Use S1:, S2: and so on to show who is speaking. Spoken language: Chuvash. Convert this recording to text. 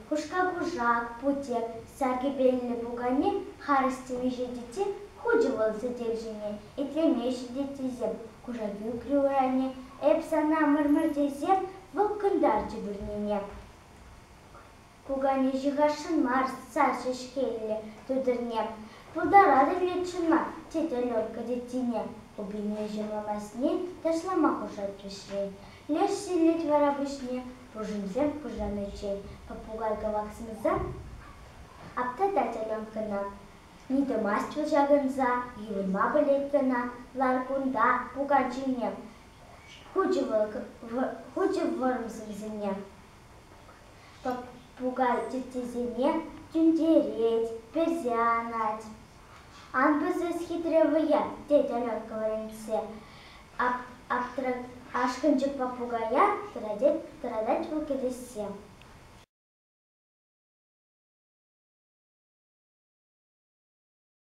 S1: Хушка кушак, путек, сар кӗпеллӗ пукане харӑс темиҫе тетте хучӗ вӑл сӗтел ҫине. Итлемеҫҫӗ теттисем, кушак ӳкрӗ урайне. Эп сана мӑр-мӑр тесе вӑл кӑнтарчӗ пӳрнене. Пукане ҫыхасшӑн мар сар ҫеҫкеллӗ тутӑрне. Пултаратӑн вӗт чӑнма, тет Аленка теттине. Упине ҫӑмламасне ташлама хушать вӗҫрен. Леш силлет вара пуҫне, пушӑнсем пушаниччен. Попугай кӑвак сӑмса аптратать Аленкӑна. Ни тӑмасть вӑл ҫакӑнса, йывӑрма пӗлет кӑна. Лар кунта, пукан ҫине. Хучӗ вӑл, хучӗ вӑрӑм сӑмсине. Попугай теттесене тӳнтерет, персе анать. Ан пӑс эс хитре вӑя, тет Аленка вӗрентсе. Ашкӑнчӑк попугая тӑратать вӑл кӗтессе.